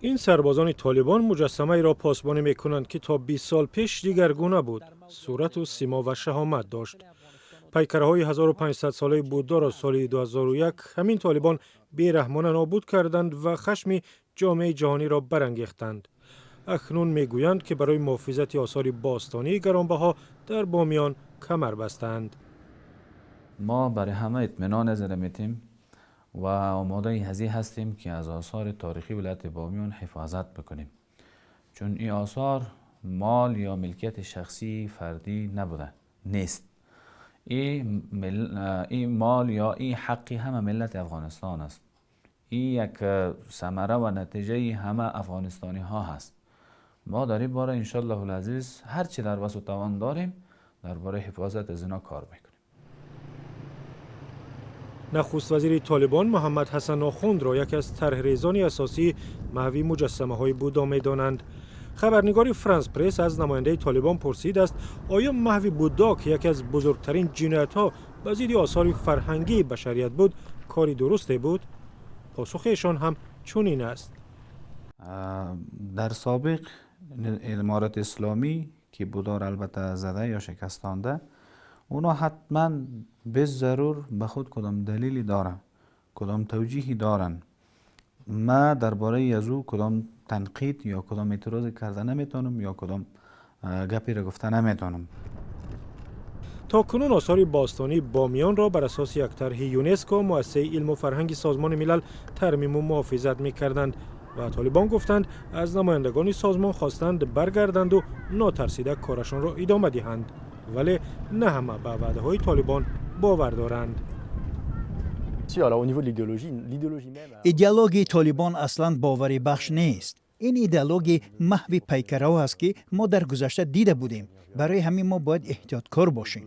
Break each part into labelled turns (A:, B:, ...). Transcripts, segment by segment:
A: Ин сарбозони Толибон муҷассамаеро посбонӣ мекунанд, ки то 20 сол пеш дигаргуна буд, сурату симо ва шаҳомат дошт. Пайкараҳои 1500-солаи Буддоро соли 2001 ҳамин толибон бераҳмона нобуд карданд ва хашми ҷомеаи ҷаҳониро барангехтанд. Акнун мегӯянд, ки барои муҳофизати осори бостонии гаронбаҳо дар Бомиён камар бастаанд.
B: Мо барои ҳама итминон зада метیم و آماده ازی هستیم که از آثار تاریخی ولایت بامیان حفاظت بکنیم، چون این آثار مال یا ملکیت شخصی فردی نبوده، نیست. این مال یا این حقی همه ملت افغانستان است. این یک ثمره و نتیجه همه افغانستانی ها هست. ما در این باره انشالله العزیز هر چی در وس و توان داریم، درباره حفاظت از اینا کار میکنیم.
A: Нахуст вазири Толибон Муҳаммад Ҳасан Охундро яке аз тарҳрезони асосии маҳви муҷассамаҳои Буддо медонанд. Хабарнигори Франс Пресс аз намояндаи Толибон пурсидааст, оё маҳви Буддо, ки яке аз бузургтарин ҷиноятҳо ба зидди осори фарҳангии башарият буд, кори дурусте буд. Посухи эшон ҳам чунин аст.
B: Дар собиқ امارت اسلامی که بودا را البته زده یا شکستانده، اونا حتما به ضرور به خود کدام دلیلی دارن، کدام توجیهی دارن. ما درباره از او کدام تنقید یا کدام اعتراض کرده نمیتونم یا کدام گپی را گفته نمیتونم.
A: То кунун осори бостонии Бомиёнро бар асоси як тарҳи ЮНЕСКО, муассисаи илму фарҳанги Созмони Милал, тармиму муҳофизат мекарданд ва толибон гуфтанд, аз намояндагони созмон хостанд баргарданду нотарсида корашонро идома диҳанд. Вале на ҳама ба ваъдаҳои толибон бовар доранд.
C: Идеологияи Толибон аслан боварибахш нест. Ин идеологияи маҳви пайкараҳо аст, ки мо дар гузашта дида будем. Барои ҳамин мо бояд эҳтиёткор бошем.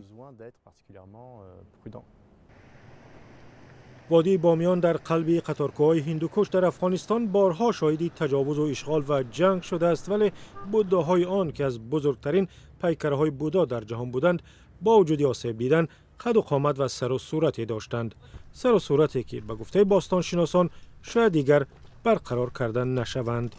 A: Водии Бомиён дар қалби қаторкӯҳҳои Ҳиндукуш дар Афғонистон борҳо шоҳиди таҷовузу ишғол ва ҷанг шудааст, вале буддоҳои он, ки аз бузургтарин пайкараҳои Буддо дар ҷаҳон буданд, бо вуҷуди осеб дидан қаду қомат ва сару сурате доштанд, сару сурате ки ба гуфтаи бостоншиносон шояд дигар барқарор карда нашаванд.